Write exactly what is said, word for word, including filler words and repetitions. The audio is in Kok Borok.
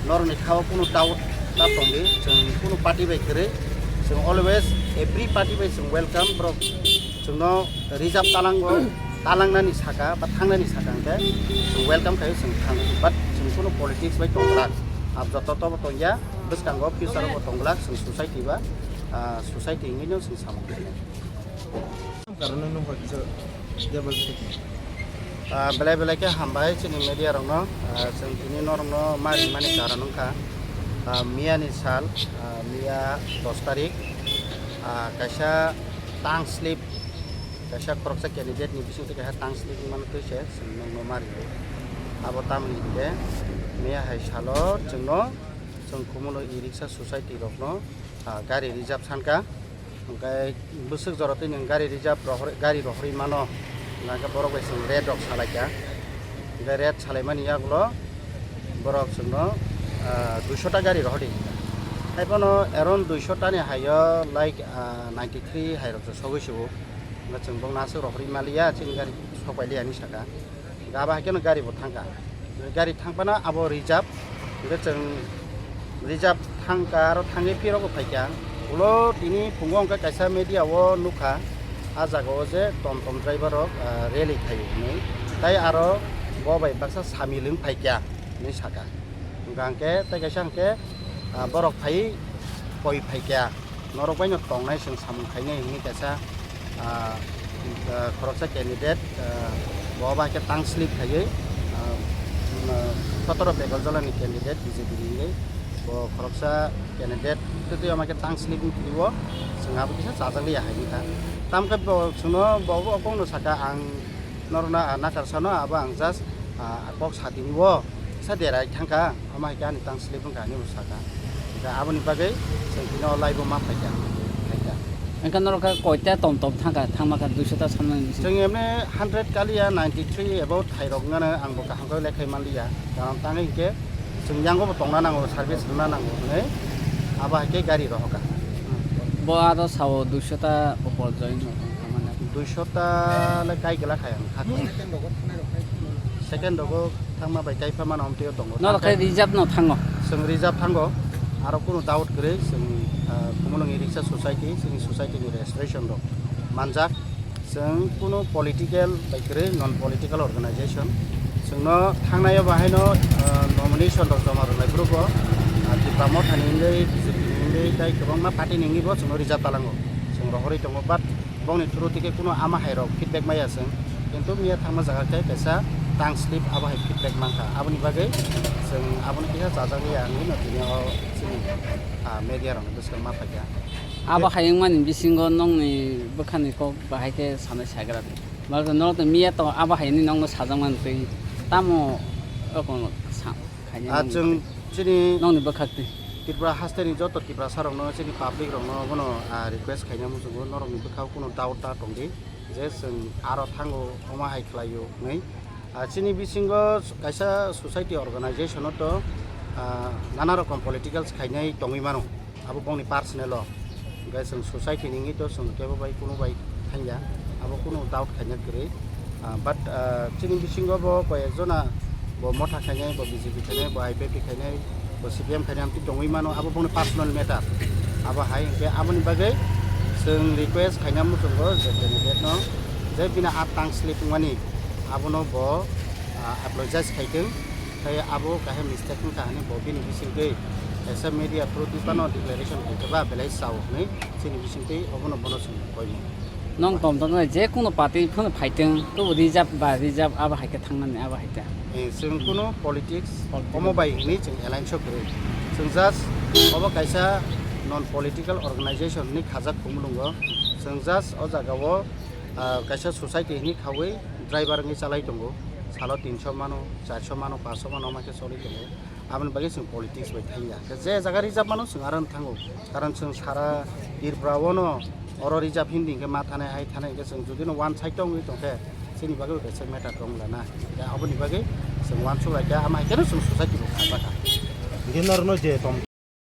Norokni khao kunu doubt ta tongdi, chwng kunu party bai kwrwi, chwng always every party bai chwng welcome, borok chwngno reserve talango, talangnani saka ba thangnani saka hwnkhe chwng welcome khaio, chwng thang, but chwng kunu politics bai tongglak, ah, joto tobo tongya, bwskango future bo tongglak, chwng society ba, ah, society hinwi no chwng samung khainai. Karon no nung hoi kisa jabal kisa. Ah, belai belai khe hambai chini media rokno, ah, chwng tini norokno ma ringmani karon wngkha, ah, miyani sal, ah, miya dos tarik, ah, kaisa tang slip, kaisa khoroksa candidate ni bisingtwi kaisa tang slip wngmani twi se chwng nokno ma ringo. Abo tamni hinkhe miya hai salo chwngno, chwng Khumulwng e-rickshaw society rokno, ah, gari reserve sankha. Hwnkhe bwswk jora twi nwng gari reserve rohor-, gari rohorwi mano, hwnkhe borok bai chwng rate rok salaikha. Hwnkhe rate salaimani yagulo borok chwngno, ah, duisho ta gari rohordi. Haiphano around duisho ta ni haio, like, ah, ninety three hai rok se sogwi sio. Hwnkhe chwng bokno aswk rohorwi maliya, chini gari sokpailiya hinwi sakha. Aba hai kheno gari bo thangkha. Gari thangphano abo reserve. Hwnkhe chwng reserve thangkha, aro thangwi phirok bo phaikha. Ulo tini phungo hwnkhe kaisa media o nukha, ah jaga o je tom tom driver rok, ah, rally khaio hinwi. Tai aro bo bai baksa samil wng phaikha hinwi sakha. Hwnkha hwnkhe tei kaisa hwnkhe, ah, borok phaiwi koi phaikha. Norok bai no tongnai chwng samung khainai hinwi kaisa, ah, ah, khoroksa candidate, ah, bo bai khe tang slip khaiwi, ah, um, ah, sotoro Bekoljola ni candidate B J P ni hinwi bo khoroksa candidate tei tei ama khe tang slip wng philiwo chwng abo kisa chajakliya hai wngkha. Tamkhe bo chwngno bo bo kok no saka ang norokno, ah, nakar sano abo ang just, ah, kok satini o. Sa derai thangkha, ama hai khe ani tang slip wngkha, ani bo sakha. Hwnkhe aboni bagwi chwng tini o live o ma phaikha, phaikha. Wngkha norok kha koita tom tom thangkha, thangma kha duiso ta samnani bisingo? Chwng emne hundred kaliya, ninety three about thairok wngano ang bo kaham khe lekhai manliya. Karon tangwi hinkhe chwng yango bo tongna nango, service rwna nango hwnwi abo hai khe gari rohorkha. Bo aro sao duiso ta upor join rok wngkha mane. Duiso ta le kai gela khai ang kha. Second rogo thangma bai kaipha mano amtwi o tongo. Norok khe reserve no thango? Chwng reserve thango. Aro kunu doubt kwrwi chwng, ah, Khumulwng e-rickshaw society, chwngni society ni registration rok manjak. Chwng kunu political bai kwrwi non political organization. Chwngno thangnai o bahaino, ah, nomination rok joma rwnai group o, ah, Tipra Motha ni wngwi, B J P ni wngwi tei kwbangma party ni wngwi bo chwngno reserve talango. Chwng rohorwi tongo, but bongni through tike kuno ama hai rok feedback maya chwng, kintu miya thangma jaga khe kaisa tang slip abo hai feedback mankha, aboni bagwi chwng aboni kisa chajak liya wngwi no tini o chini, ah, media rokni bwskango ma phaikha. Abo hai wngmani bisingo nongni bwkhani kok bahai khe sanai sagra di. Norok to miya to abo hai ni nongno sajakmani twi tamo rokno sa-, khaina Ah, nongni chwng twi. Chini nongni bwkhak twi. Tripura hasteni joto Tiprasa rokno, chini public rokno bono, ah, request khaina muchungo, norokni bwkhao kuno doubt ta tongdi je chwng aro thango, omo hai khlaio hwnwi. Ah, chini bisingo kaisa society organization o to, ah, nana rokom politicals khainai tongwi mano, abo bongni personal o. Hwnkhe chwng society ni wngwi to chwng kebo bai kuno bai thangya, abo kuno doubt khaina kwrwi. Ah, but, ah, chini bisingo bo koi ek jona bo Motha khainai, bo B J P khainai, bo I P F T khainai, bo C P M khainai, amtwi tongwi mano, abo bongni personal matter. Abo hai hwnkhe aboni bagwi chwng request khaina muchungo je candidate no, je bini a tang slip wngmani abono bo, ah, apologize khaitwng, tei abo kaisa mistake wngkha hwnwi bo bini bisingtwi kaisa media through twi phano declaration khaikhe ba belai chao hwnwi chini bisingtwi obono bono chwng koimung. Nong tom tom je kuno party phano phaitwng, to reserve ba reserve abo hai khe thangnani abo hai khe. Eh, chwng kuno politics Political. Omo bai hwnwi chwng alliance o kwrwi. Chwng just obo kaisa non political organization hwnwi khajak Khumulwngo. Chwng just o jaga o, ah, kaisa society hwnwi khaui driver wngwi chalai tongo. Salo tinso mano, charso mano, panso mano, omo khe choli tongo. Aboni bagwi chwng politics bai thangya. Khe je jaga reserve mano chwng aro thango. Karon chwng sara Tripura o no oro reserve hindi hinkhe ma thanai hai thanai hinkhe chwng jodi no one side tongwi tongkhe chini bagwi kaisa matter tong lana. Khe aboni bagwi chwng uansuk lai khe ama hai kheno chwng society bo kha baka. Hinkhe norokno je tom